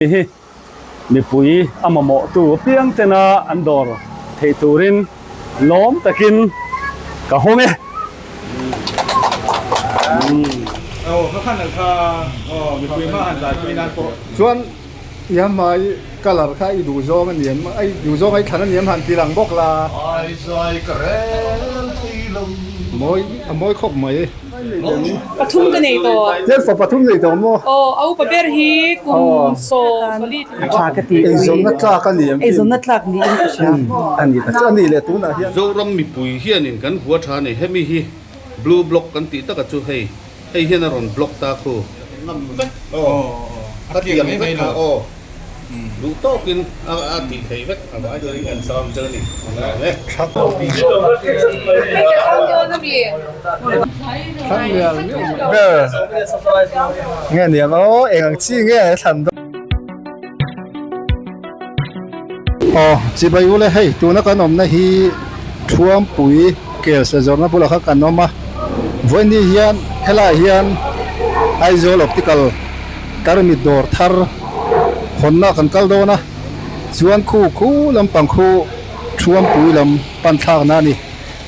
Hi mipui a mamawhtu apiang tena an dawr theih turin lawm takin ka hawng e. Chuan i hmai colour kha i duh zawng a niam a i duh zawng a i thlan a niam han ti lang bawk la. Mawi a mawi khawp mai. Pathum ka nei tawh. Tian fa pathum nei tawh maw? Aw, a upa ber hi kum 14 A tha ka ti ui. Eizawnna tlak a ni em? Eizawnna tlak niin ka hria. A ni ta chu a ni leh tunah hian. Zoram mipui hianin kan hua tha a ni. Hemi hi blue block kan tih taka chu hei hei hian a rawn block ta khu. Ngam vek aw a tiang vek kha aw. Duh tawkin a tih theih vek a vai chuan kan sam chu a ni. Ber nge niang aw eng ang chi nge a thlan dawn. Aw chibai ule hei tuna kan awmna hi Thuampui kel sazawrna bulah kha kan awm a vawiin hian helaiah hian Aizawl optical Tarmit dawr thar hawnna kan kal dawn a, chuan khu khu lampang khu Thuampui lam pan thlakna a ni.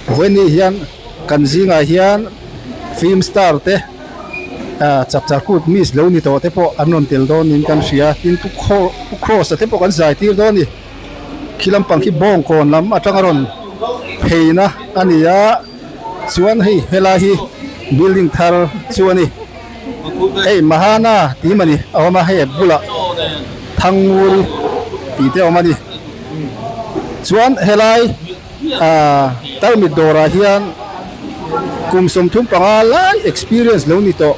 Vawiin hian kan zingah hian film star te ah chapchar kut miss lo ni tawh te pawh an rawn tel dawn niin kan hria, tin pu Kross a te pawh kan zai tir dawn a ni. Khi lampang khi Bawngkawn lam atanga rawn pheina a ni a, chuan hei helai hi building thar chu a ni. Hei Mahana tih mah ni a awm a, hei a bulah Thangnguri tih te a awm a ni. Chuan helai ah tarmit dawrah hian kum 35 lai experience lo ni tawh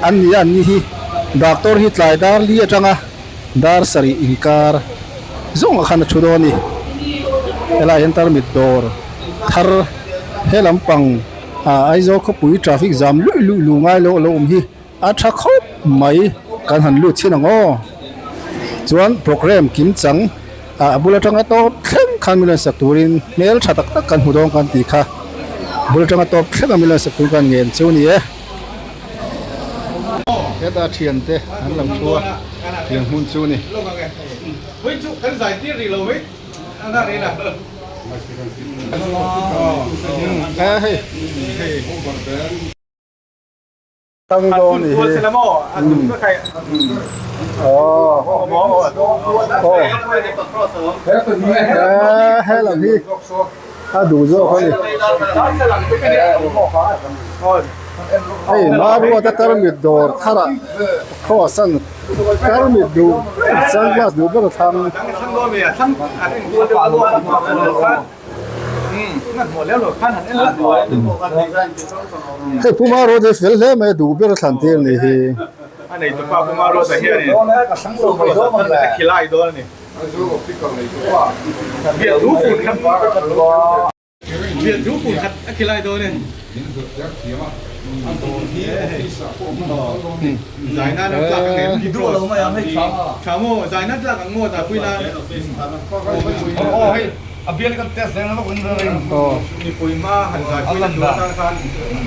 an ni a, an ni hi doctor hi tlai dar li atanga dar sarih inkar zawngah khan a thu dawn a ni. Helaiah hian tarmit dawr thar he lampang. Aizawl khawpui traffic jam luih luih luh ngai lo a lo awm hi a tha khawp mai kan han lut chhin ang aw chuan program kim chang ah a bul atanga tawp thleng khan min rawn sak turin hmel tha tak tak kan hmu dawn kan tih kha bul atanga tawp thleng a min rawn sak tur kan ngen chu a ni e. Heta thiante an lo thu a thian hmun chu a ni. Tang dawn ni hi he lam hi a duh zawk a ni hei Maruata tarmit dawr tharah cross an Tarmit duh sunglass duh ber a thlang. Hei Puma road hi fel hle mai a duh ber a thlan tir ni hi.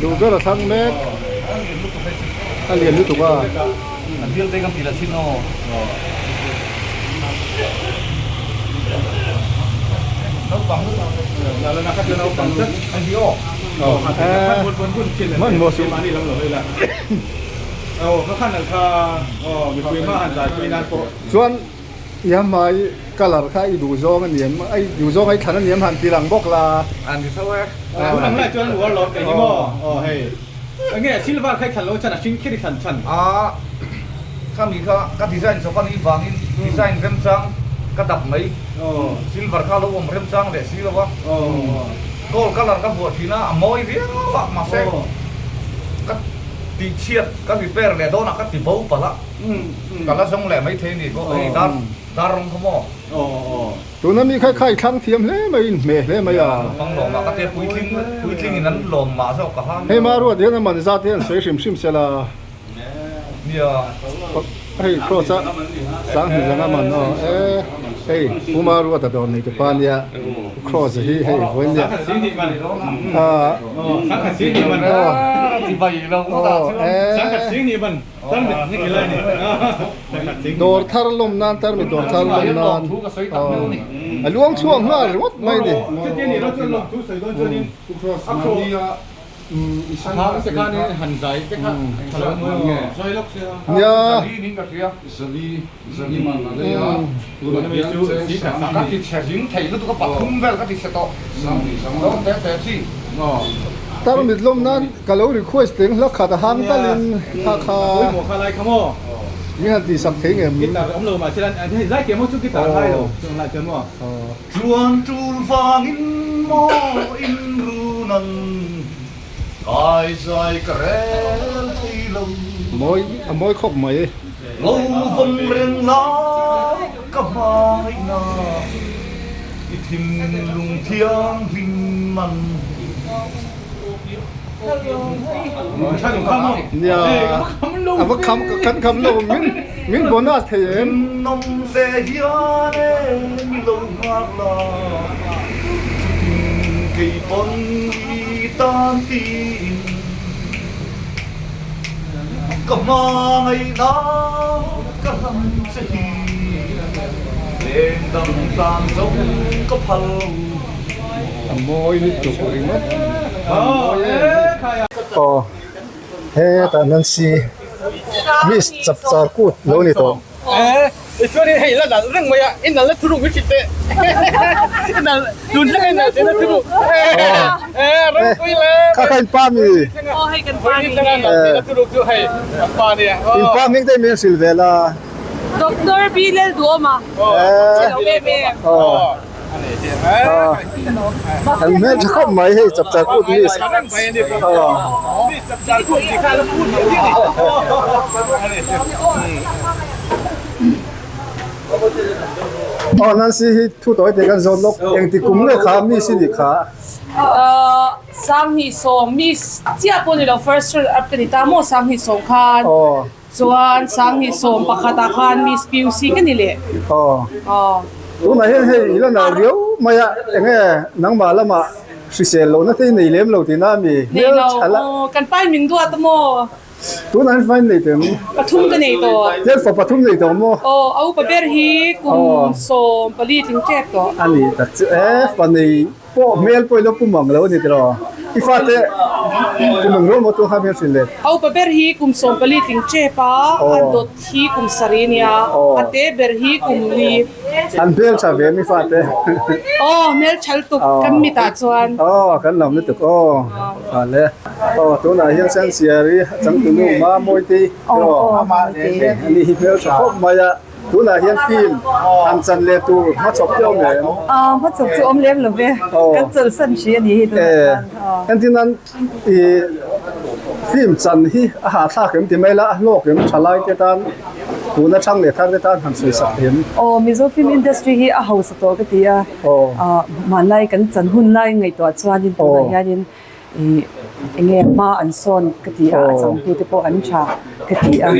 Duh ber a thlang mek a lian lutuk a. Chuan i hmai colour kha i duh zawng a niam a i duh zawng a i thlan a niam han ti lang bawk la. Khami kha ka design chawp a nih vangin design remchang ka dap mai. Silver kha a lo awm remchang leh si lo a. Gold colour ka vuah thin a, a mawi viau a mahse ka tih chhiat ka repair leh dawnah ka ti bo palh a. Ka la zawng leh maithei a ni hei dar dar rawng kha maw. Tuna mi kha kha i thlang thiam hle mai in hmeh hle mai a. Naupang lawm ah ka tia puitling puitling in an lawm mah zawk ka hang. Hei Maruat hian a man zat hian sawi hrim hrim sela. Nia. Hei cross a sang hnih zanga man aw e hei Pu Maruat a dawr nei tupa ania. Kross hi hei vawinia ah Dawr thar lawm nan tarmit dawr thar lawm nan a luang chhuak nghal ringawt mai a ni. Nia. Tarmit lawm nan ka lo request teng hla khat a hang talin kha kha min han tihsak thei ngem. Chuan tul vangin maw in run ang kai zai ka rel thei lo. Mawi a mawi khawp mai. Lo vawm reng lai ka hmangaihna i thinlung thianghlim man. Nia a va kham kan kham lo min min bonus thei em. Nawm ve hian e mi lo nghak la chutin kei pawn i tan tiin ka hmangaihna ka hlam che hi lengdang tan zo ka phal. A mawi lutuk ringawt a mawi em em. Aw hetah Nancy miss chapchar kut lo ni tawh. Kha kha in pa mi in pa hming te min hrilh ve la. Doctor B Lalduhawma. Aw. An hmel tha khawp mai hei chapchar kut miss aw Nancy hi thu tawi te kan zawt lawk engti kum nge kha miss i nih kha Sanghnih sawm miss chiah pawh ni lo first runner up ka ni ta maw Sanghnih sawm khan Chuan 2011 ah khan Miss PUC ka ni leh. Aw. Aw. Tunah hian hei i la nau riau mai a, enge nangmah lamah hrisel lohna te i nei lem lo tihna a mi? Nei lo, aw kan pain min duat a maw? Tunah hian fain nei tawh em? Pathum ka nei tawh. Hian fa pathum nei tawh maw? Aw, a upa ber hi kum 14 tling tep tawh. A ni tak chu e, fa nei Pawh hmel pawh i lo pum ang lo a ni tiraw? I fate kum eng rual maw tu kha hmel hrilh let? A upa ber hi kum 14 tling tep a, a dawt hi kum sarih a nia, a te ber hi kum li. An hmel tha ve mi fate. Aw hmel tha lutuk kan mitah chuan. Aw kan lam lutuk aw hale. Aw tunah hian Sensiari a changtunu Mamawite tiraw? Ani hi hmel tha khawp mai a. Tunah hian film han chan leh tur hmachhawp te awm em? Aw, hmachhawp chu awm lem lo ve. Kan chawlhsan hri a ni hi tunah chuan. Eh, entin an i film chan hi a hahthlak em ti mai la, a hlawk em thalai te tan tuna thang leh thar te tan han sawi sak em? Aw, Mizo film industry hi a hausa tawh ka ti a. Hmanlai kan chan hun lai ngaihtuah chuanin tunah hianin Ih enge hma an sawn ka ti a, a changtu te pawh an tha ka ti a,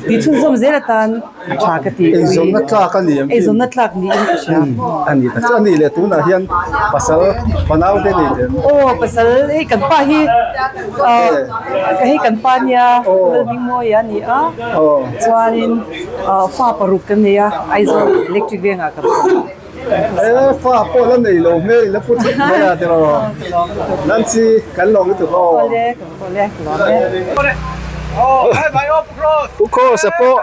tih chhunzawm zel atan a tha ka ti. Eizawnna tlak a ni em? Eizawnna tlak niin ka hria. A ni tak chu a ni leh tunah hian pasal fanau te nei em? Aw pasal hei kan pa hi ah hei kan pa nia Lalhmingmawia a ni a, chuanin fa paruk kan nei a, Aizawl Electric Vengah kan awm. E fa pawh la nei lo hmel ila pu thut mai a tiraw Nancy kan lawm lutuk aw. Awle kan awle ka lawm e. Pu Kross a pawh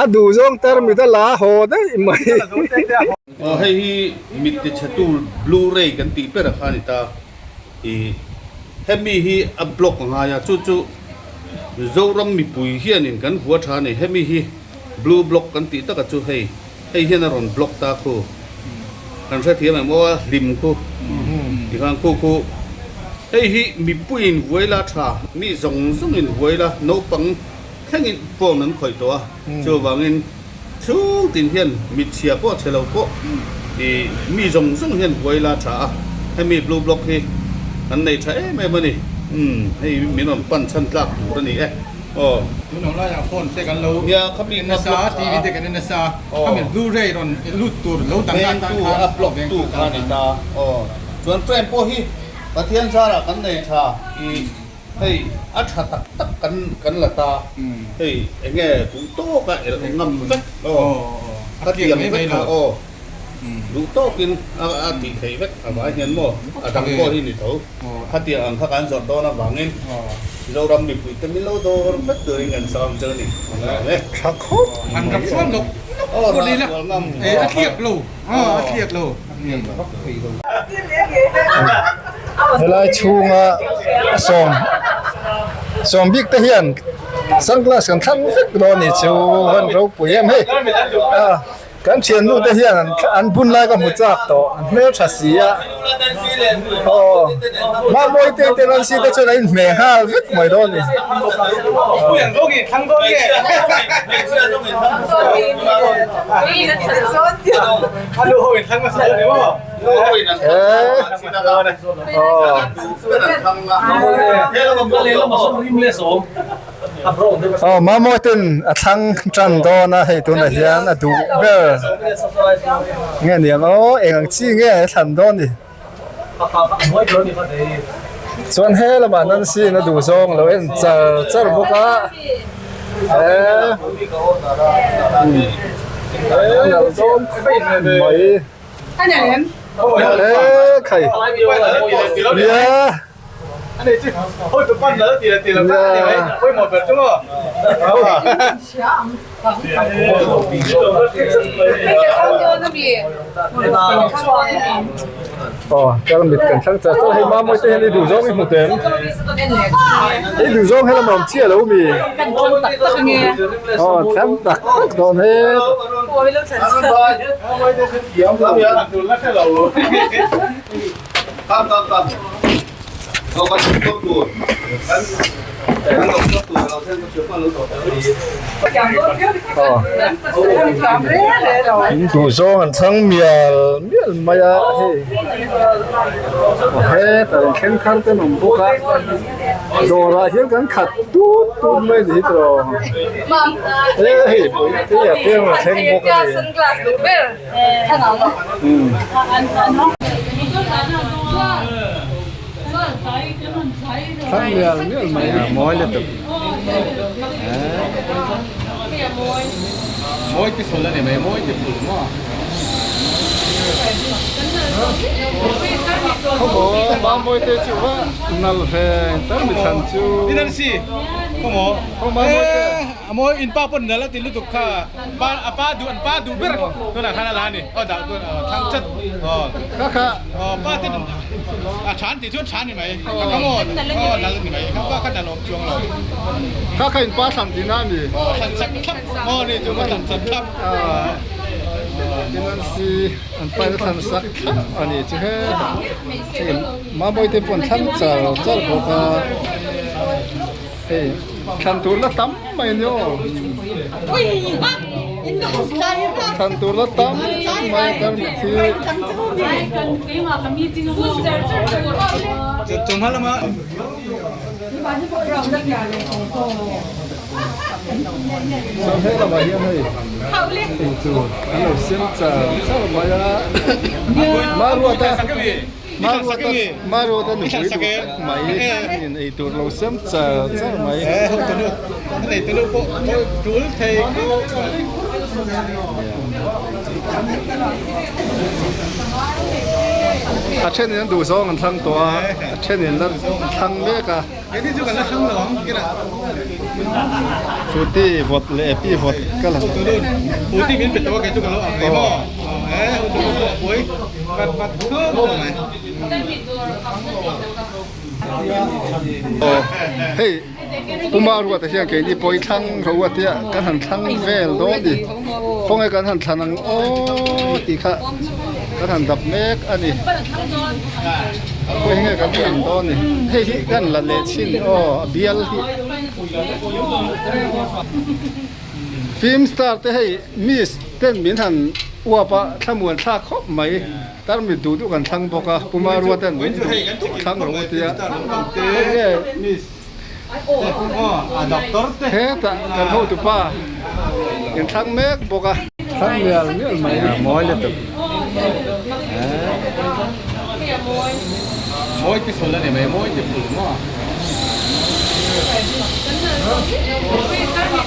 a duh zawng tarmit a la haw daih mai. Aw hei hi mit ti chhe tu blue ray kan tih ber a kha a ni ta i hemi hi a block a ngai a chu chu Zoram mipui hianin kan vua tha a ni hemi hi Blue block kan tih taka chu hei hei hian a rawn block ta khu kan hrethiam em aw a hlim khu tikhan khu khu hei hi mipuiin vuai la tha mi zawng zawngin vuai la naupang thlengin phone an khawih tawh a chuvangin chhung tin hian mitchhia pawh chhe lo pawh ih mi zawng zawng hian vuai la tha a hemi blue block hi kan nei tha em em a ni umm hei min rawn pan chhan tlak tur a ni e. Aw. Tun ang laiah phone te kan lo Nia khami en nasa a, TV te kan en nasa a, khami blu-ray rawn lut tur lo dang dan tan Vengtu khan a block tu kha a ni ta. Aw. Chuan frame pawh hi Pathian zarah kan nei tha i hei a tha tak tak kan kan la ta. Hei enge duh tawka elh ngam vek. Aw. A tiang vek kha aw. Duh tawkin a tih theih vek avai hian maw a dang pawh hi ni tho. Khatiang ang kha kan zawrh dawn avangin Zoram mipui te min lo dawr vek turin kan sawm chu a ni. Tha khawp An ram sual nawk nawk pawh ni la a tliak lo a tliak lo. Helai chhunga sawm bik te hian sunglass kan thlang vek dawn a ni chu van ropui em hei. Kan thiannu te hian an bun lai ka hmu chak tawh an hmel tha si a aw Mamawii te te Nancy te chuan an inhmeh nghal vek mai dawn a ni. Aw Mamawii ten a thlang tan dawn a hei tunah hian a duh ber nge niang aw eng ang chi nge a thlan dawn ni chuan he lamah Nancy in a duh zawng lo en char char bawk a eee a nalh dawn khawp mai eee khai nia. Aw kal mit kan thlang char char hei Mamawii te hian i duh zawng i hmu teh em i duh zawng helam a awm chiah lo mi aw thlang tak tak dawn he Duh zawng an thlang mial mial mai a hei hetah in thleng thar te an awm bawk a dawrah hian kan khat tut tut mai a ni hi tawh e hei bawihtea te an rawn thleng bawk a ni. Thlang mial mial mai a mawi lutuk mawi ti ful ani mai mawi ti ful maw khawmaw mambawi te chu va nal ve tar mi thlan chu khawmaw khawmaw mambawi te a mawi in pa pawn nal a ti lutuk kha. Pa a pa duh an pa duh ber tunah khan a la ni aw dah tun thlang chat aw kha kha aw pa ten a than tih chuan than ni mai ka ka maw aw nal ni mai kha pa kha nal awm chuang lo kha kha in pa thlan tihna a ni aw thlan sak thlap maw ni chu ka thlan sak thlap tin an si an pa in a thlan sak thlap a ni chu hetah hei Mamawii te pawh an thlang char char bawk a hei thlan tur la tam mai a ni aw thlan tur la tam mai a tarmit hi. Chuan he lamah hian hei eitur an lo siam char char mai a Maruata. Maruata nupui duh tak mai in ei tur lo siam char char mai. A then in an duh zawng an thlang tawh a, a then in la thlang mek a. Futi vawt leh pi vawt ka la. Hei Puma ruat ah hian keini pawh hi thlang ro a tia kan han thlang vel dawn a ni khawnge kan han thlan ang aw tih kha kan han dap mek a ni khawi nge kan thlan dawn a ni hei hi kan la leh chin aw a bial hi film star te hei miss ten min han uap a thlamuan thlak khawp mai tarmit duh duh kan thlang bawk a puma ruat ten min duh duh thlang ro a tia khawnge miss. Hetah kan hotupa inthlang mek bawk a. Thlang mial mial mai a ni. Mawi lutuk. Mawi ti ful a ni mai, mawi ti ful maw?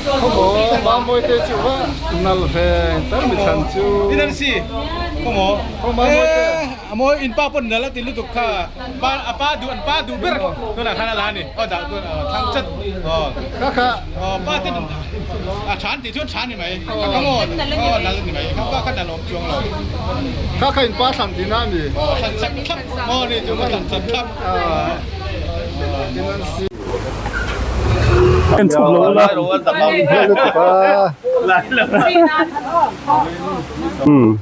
Khawmaw Mamawi te chu va nal ve tar mi thlan chu. Ni Nancy, khawmaw. Khaw Mamawi te. A mawi in pa pawn nal a ti lutuk kha. Pa a pa duh an pa duh ber tunah khan a la a ni. Aw dah tun thlang chat. Aw. Kha kha. Aw pa te a tha an tih chuan tha a ni mai. Kha kha maw aw nal a ni mai. Kha pa kha nal awm chuang lo. Kha kha in pa thlan tihna a mi? Aw thlan chak thlap maw ni chu ka thlan chak thlap. Tin an si. En chhuk lo la. Lutuk a.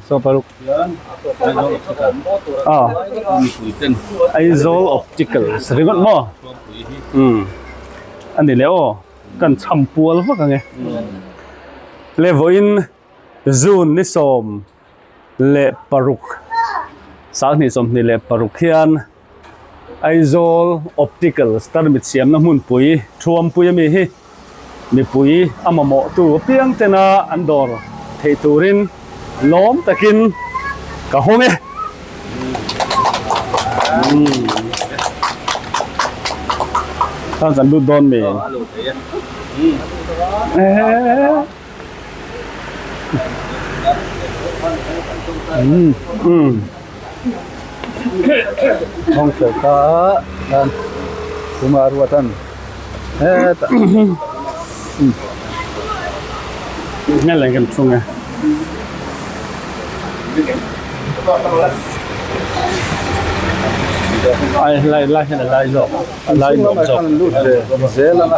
So paruk. Ah. Aizawl Optical ringawt maw? Umm. Ani le aw. Kan cham pual vak ang e. Le vawiin June ni 16 2026 hian Aizawl Optical tarmit siamna hmunpui Thuampui ami hi mipui a mamawhtu apiang tena an dawr theih turin lawm takin ka hawng e. Khan kan lut dawn mi? Hawng fel ta khan Kumar ruat an hetah Nge leng kan thung e. Ai lai lai hian a lai zawk a lai nuam zawk. An lut ve zel ang a.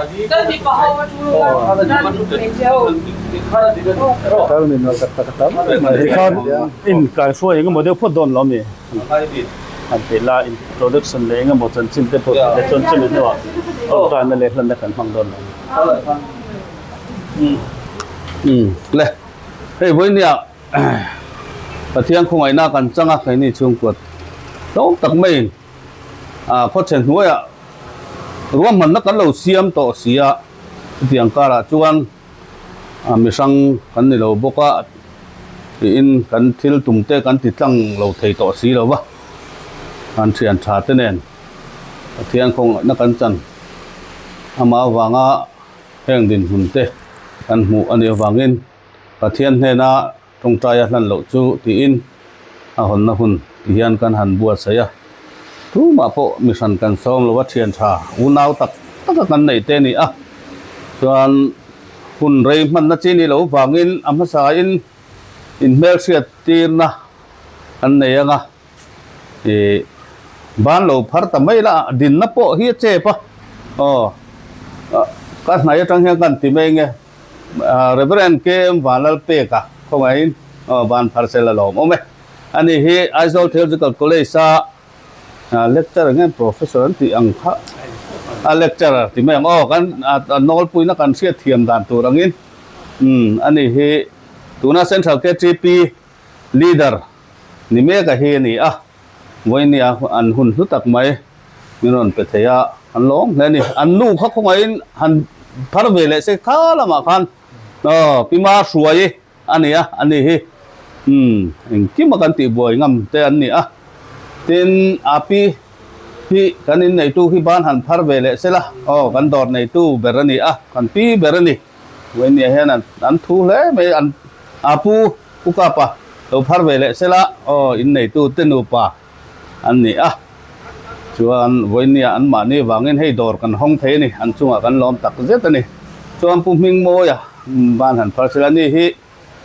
Tikhan in kaihruai eng emaw deuh phawt dawn lo mi? Han tih la introduction leh eng emaw chanchin te pawh tih te chuan chumi hnuah tawngtaina leh hlanna kan hmang dawn lo. Le hei vawinia Pathian khawngaihna kan chang a keini chhungkua tlawm tak maiin ah khawchhe hnuaiah ruahmanna kan lo siam tawh si a chutiang karah chuan ah mi hrang kan ni lo bawk a tiin kan thil tum te kan ti tlang lo thei tawh si lo va kan thian tha te nen Pathian khawngaihna kan chan amah avanga heng dinhmun te kan hmuh a nih avangin Pathian hnena Tawngtai a hlan loh chu tiin a hawnna hun ti hian kan han buatsaih a, tumah pawh mi hran kan sawm lo a thian tha unau tak tak a kan neih te a ni a, chuan hun rei hmanna chi ni lo vangin a hmasain inhmelhriat tirna an nei ang a, ih ban lo phar ta mai la dinna pawh hi a chep a, aw ka hnai atang hian ka han ti mai nge. Reverend KM Vanlalpeka khawngaihin van pharsel a lawm awm e. Ani hi Aizawl Theological College a lecturer nge professor an tih ang kha a lecturer ti mai ang aw kan a nawlpuina kan hriat thiam dan tur angin umm ani hi tuna Central KTP leader ni mek a hi a ni a. Vawinia an hun hlu tak mai min rawn pe thei a, an lawm hle a ni. An nu kha khawngaihin han phar ve leh se kha lamah khan aw Pi Ma Hruai a ni a, a ni hi umm engkim a kan tih buai ngam te an ni a. Tin, a pi hi kan inneitu hi ban han phar ve leh se la, aw kan dawr neitu ber a ni a, kan pi ber a ni. Vawinia hian an thu hle mai, an a pu Pu Kapa lo phar ve leh sela aw inneitu te nupa an ni a, chuan vawinia an mahni vangin hei dawr kan hawng thei a ni, an chungah kan lawm tak zet a ni. Chuan Pu Hmingmawia ban han phar sela ni hi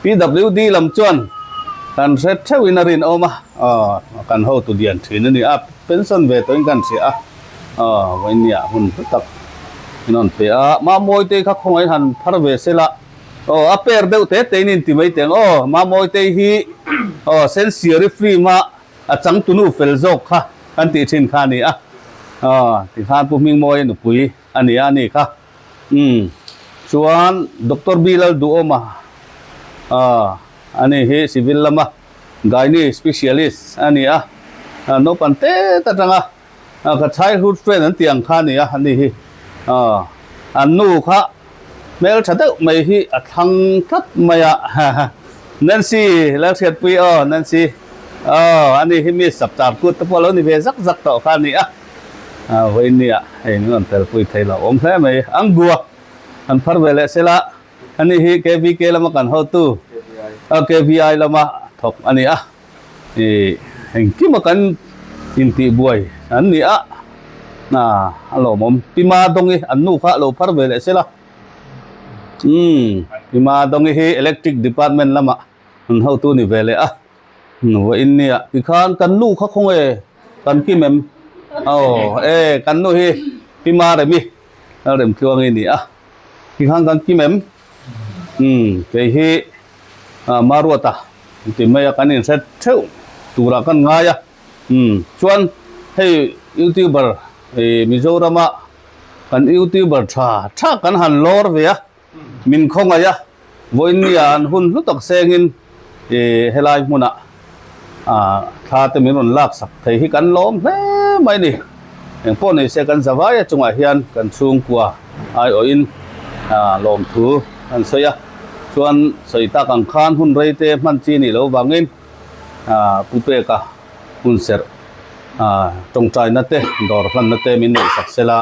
PWD lam chuan kan hre theuhin a rinawm a, aw kan hotu lian thin a ni a, pension ve tawhin kan hria a, aw vawinia hun hlu tak in rawn pe a, Mamawite kha khawngaih han phar ve sela. Aw a per deuh te te in inti mai teng aw Mamawitei hi aw Sensiari film a a changtunu fel zawk kha kan tih thin kha a ni a aw tikhan Pu Hmingmawia nupui a ni a ni kha umm chuan Doctor B Lalduhawma aw a ni hi civil lama gynae specialist a ni a naupang te ta tanga ka childhood friend an tih ang kha a ni a a ni hi. Aw an nu kha hmeltha deuh mai hi a thlang tlat mai a Nancy Lalhriatpui aw Nancy aw ani hi mi saptar kut te pawh a lo ni ve zak zak tawh kha a ni a vawinia hei min rawn telpui thei lo awm hle mai ang bua an phar ve leh sela ani hi KVK lama kan hotu KVI lama thawk a ni a. Ih engkima kan intihbuai an ni a, a lawmawm. Pi Madawngi an nu kha lo phar ve leh se la. Umm Pi Madawngi hi Electric Department lamah an hotu ni ve leh a. Vawiin nia tikhan kan nu kha khawnge kan kim em? Aw e kan nu hi Pi Maremi Lalremtluangi ni a. Tikhan kan kim em? Umm kei hi Maruata ti mai a kan inhre theuh turah kan ngai a umm chuan hei youtuber ih Mizorama kan youtuber tha tha kan han lawr ve a min khawngaih a vawinia an hun hlu tak sengin ih helai hmunah ah thla te min rawn lak sak thei hi kan lawm hle mai a ni. Engpawh ni se kan zavaia chungah hian kan chhungkua aiawhin lawmthu an sawi a, chuan sawi tak ang khan hun rei te hman chi nih loh vangin Pu Peka hun serh tawngtaina te dawr hlanna te min neih sak sela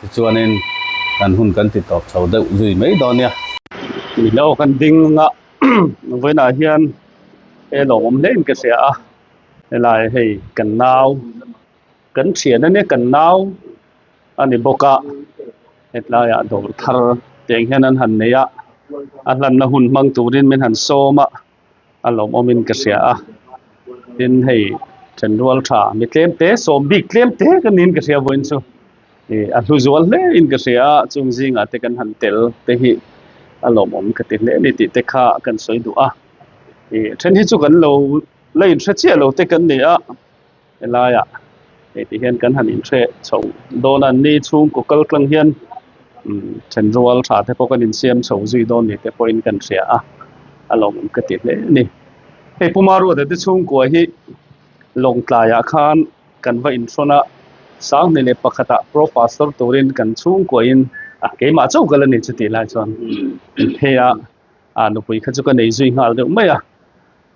tichuanin kan hun kan ti tawp chho deuh zui mai dawn nia. Milo kan ding a vawiinah hian he lawmawm hle in ka hria a, helai hei kan nau. Kan thian ania kan nau a ni bawk a hetlaiah dawr thar tiang hian an han nei a a hlanna hun hmang turin min han sawm a a lawmawmin ka hria a tin hei thenrual tha mi tlem te sawm bik tlem te ka niin ka hria vawiin chu ih a hlu zual hle in ka hria a chung zingah te kan han tel te hi a lawmawm ka ti hle a ni tih te kha kan sawi duh a ih then hi chu kan lo la inhre chiah lo te kan ni a. Helaiah hei ti hian kan han inhre chho dawn a, ni chhungkaw kal tlang hian umm thenrual tha te pawh kan insiam chho zui dawn ni te pawhin kan hria a, a lawmawm ka ti hle a ni. Hei Pu Maruata te chhungkua hi Lawngtlaiah khan kan va inhrawn a, Sanghni leh pakhatah Pro Pastor turin kan chhungkuain a keimah chauh kal a ni chutih lai chuan kan phei a, a nupui kha chu ka nei zui nghal deuh mai a.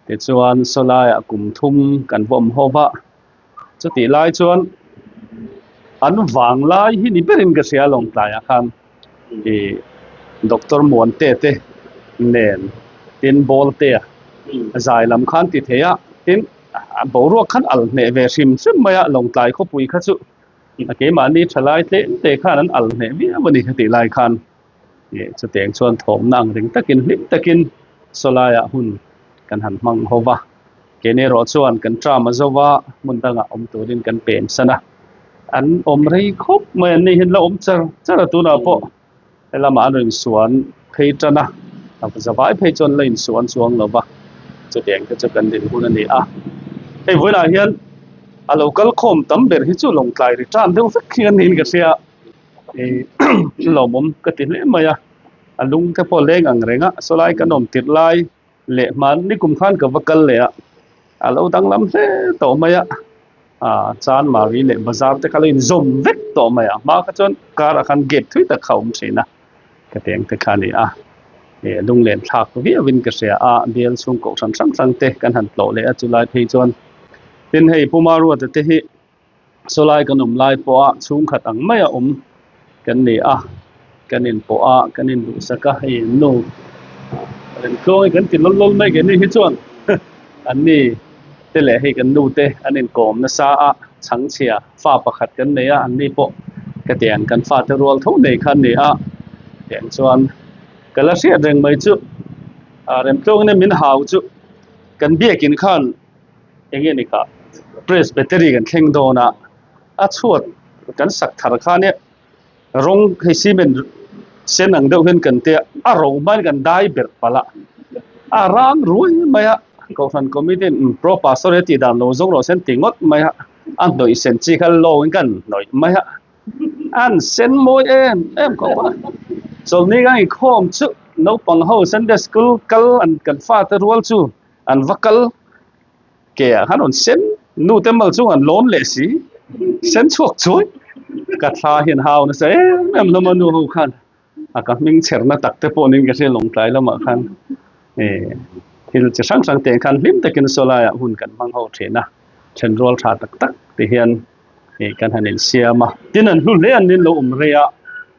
Tichuan sawlaiah kum thum kan va awm ho va, chutih lai chuan an vang lai hi ni berin ka hria Lawngtlaiah khan ih Doctor Muante te nen tin Bawltea zai lam khan ti thei a, tin boruak khan al hneh ve hrim hrim mai a Lawngtlai khawpui kha chu keimahni thalai tlem te khan an al hneh viau a ni khatih lai khan. Ih chutiang chuan thawmna ang ring takin hlim takin sawlaiah hun kan han hmang ho va. Keini erawh chuan kan tram a zo va, hmun dangah awm turin kan pem san a. An awm rei khawp mai an ni hian la awm char char a tunah pawh helamah an rawn insuan phei tan a, a zavai phei chuan la insuan chuang lo va, chutiang te chu kan din hun a ni a. Hei vawiinah hian a lo kal khawm tam ber hi chu Lawngtlai ri tan deuh vek hi an niin ka hria. Lawmawm ka ti hle mai a, a lung te pawh leng ang reng a, sawlai kan awm tirh lai leh hman nikum khan ka va kal leh a, a lo danglam hle tawh mai a, ah Chanmari leh bazar te kha lo inzawm vek tawh mai a, hma kha chuan kar ah khan gate thui tak kha a awm thin a, ka teng te kha a ni a, ih lunglen thlak viau in ka hria a, bial chhung kohhran hrang hrang te kan han tlawh leh a chulai phei chuan tin hei Puma Ruata te hi. Sawlai kan awm lai pawha chhungkhat ang maia awm kan ni a, kan inpawh a, kan induhsak a, hei nu remtluang hi kan ti lawl lawl mai keini hi chuan an ni te leh hei kan nu te an inkawm nasa a, chhangchhia fa pakhat kan nei a, an ni pawh ka tiang kan fate rual tho nei kha an ni a, tiang chuan ka la hriat reng mai chu remtluangin min hau chu kan biakin khan. Eng nge ni kha presbytery kan thleng dawn a a chhuat kan sak thar khan e rawng hei cement sen ang deuh hian kan tia a ro hmain kan dai ber palh a a rang ruai mai a kohhran committee in pro pastor he tih dan lo zawng rawh se an ti ngawt mai a a hnawih sen chi kha lawngin kan hnawih mai a an sen mawi em em khawp a chawlhni kan inkhawm chu naupang ho sunday school kal an kan fate rual chu. An va kal ke ah khan rawn sen nu te mal chung an lawn leh si. Sen chhuak chuai ka thla hian hau nasa em em hlawm a nu ho khan a ka hming chherna tak te pawh niin ka hria lawngtlai lamah khan eh thil chi hrang hrang te khan hlim takin saw laiah hun kan hmang ho thin a then rual tha tak tak ti hian ih kan han insiam a tin an hlu hle an nin lo awm rei a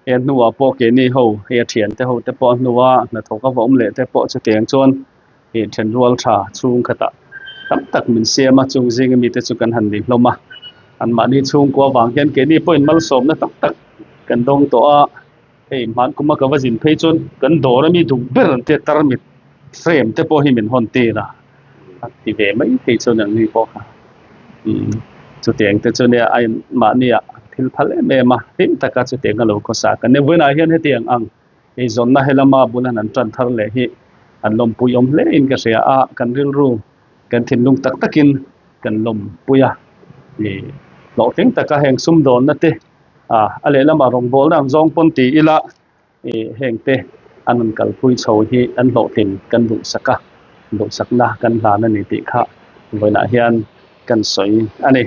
he hnuah pawh keini ho hei a thian te ho te pawh a hnua hnathawk a va awm leh te pawh chutiang chuan ih then rual tha chhung khatah tam tak min siam a chung zinga mite chu kan han ni hlawm a anmahni chhungkua vang hian keini pawhin malsawmna tam tak kan dawng tawh a hei hman kuma ka va zin phei chuan kan dawr ami duh ber an tia tarmit frame te pawh hi min hawn tir a a ti ve mai phei chuan ang ni pawh kha umm chutiang te chu nia a mahnia thil phal em em a hlim taka chutiang a lo khawsa kan nia vawiinah hian hetiang ang eizawnna helama bul han an tan thar leh hi an lawmpui awm hle in ka hria a kan rilru kan thinlung tak takin kan lawmpui a ih hlawhtling taka heng sumdawnna te ah a lehlamah rawngbawlna ang zawng pawn ti ila ih heng te an rawn kalpui chho hi an hlawhtlin kan duhsak a duhsakna kan hlan a ni tih kha vawiinah hian kan sawi a ni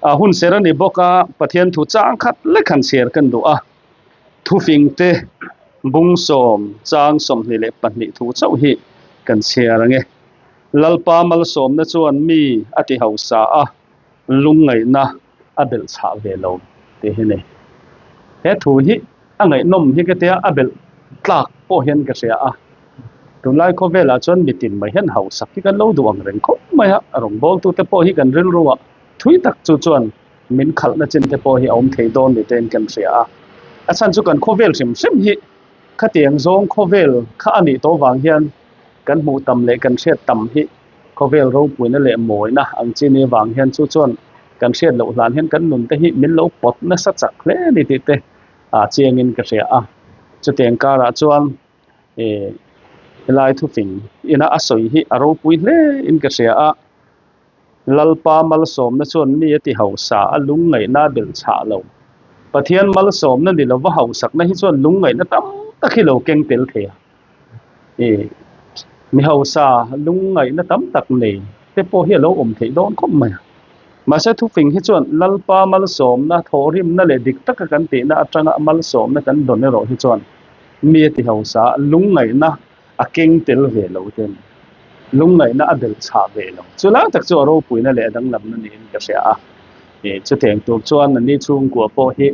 ah hun ser a ni bawk a Pathian thu chang khat lek han chhiar kan duh a. Thufingte bung sawm chang 22 thu chauh hi kan chhiar ang e. Lalpa malsawmna chuan mi a ti hausa a, lungngaihna a belh chhah ve lo tih hi ni. He thu hi a ngaihnawm hi ka tia a belh tlak pawh hian ka hria a. Tunlai khawvelah chuan mitin mai hian hausak hi kan lo duh ang reng khawp mai a, rawngbawltute pawh hi kan rilruah thui tak chu chuan min khalhna chin te pawh hi a awm thei dawn ni tein kan hria a. A chhan chu kan khawvel hrim hrim hi khatiang zawng khawvel kha a nih tawh vang hian kan hmuh tam leh kan hriat tam hi khawvel ropuina leh mawina ang chi ni vang hian chu chuan kan hriat loh hlan hian kan nun te hi min lo pawt nasa chak hle a ni tih te a chiangin ka hria a. Chutiang karah chuan eh helai thufing ina a sawi hi a ropui hle in ka hria a. Lalpa malsawmna chuan mi a ti hausa a, lungngaihna a belh chhah lo. Pathian malsawmna ni lova hausakna hi chuan lungngaihna tam tak hi lo keng tel thei a. Ih, mi hausa lungngaihna tam tak nei te pawh hi a lo awm theih dawn khawp mai a. Mahse thufing hi chuan Lalpa malsawmna, thawhrimna leh dik taka kan tihna atanga malsawmna kan dawn erawh hi chuan mi a ti hausa a, lungngaihna a keng tel ve lo te a ni. Lungngaihna a belh chhah ve lo. Chu lai tak chu a ropuina leh a danglamna niin ka hria a. Ih chutiang tur chuan ani chhungkua pawh hi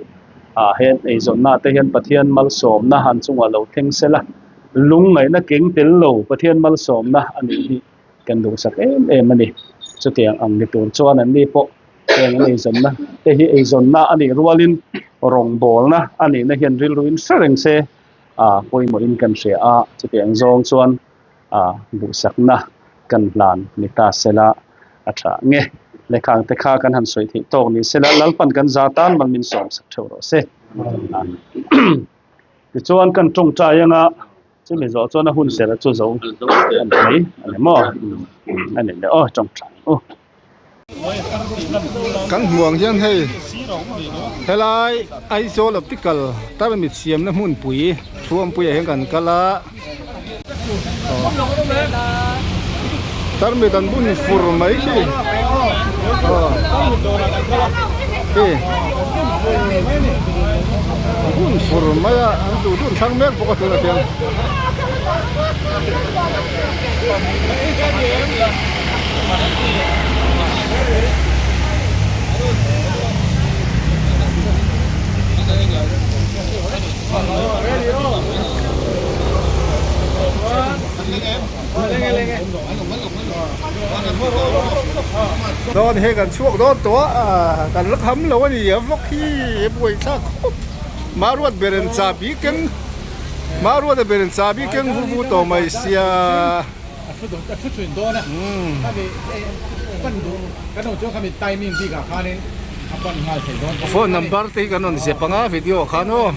ah hian eizawnna te hian Pathian malsawmna han chungah lo thleng sela, lungngaihna keng tel lo Pathian malsawmna a nih hi kan duhsak em em a ni. Chutiang ang ni tur chuan anni pawh heng an eizawnna te hi eizawnna a nih rualin rawngbawlna a nihna hian rilruin hre reng se a pawimawhin kan hria a, chutiang zawng chuan a duhsakna kan hlan ni ta sela a tha nge. Lehkhang te kha kan han sawi theih tawk ni sela Lalpan kan za tan mal min sawm sak theuh rawh se. Tichuan kan tawngtai anga chumi zawh chuan a hun sela chu zo a ni mai a ni maw? A ni le aw tawngtai ang u. Kan hmuh ang hian hei helai Aizawl optical tarmit siamna hmunpui Thuampuiah hian kan kal a tarmit an bun fur mai khi aw bun fur mai a an duh duh an thlang mek bawk a tunah hian. Dawn hei kan chhuak dawn tawh a kan la kham lo a ni a vlog hi a buai thlak khawp Maruat beren chahbi keng Maruata berin chahbi keng vu vu tawh mai sia. Phone number te hi kan rawn zep ang a video ah khan aw.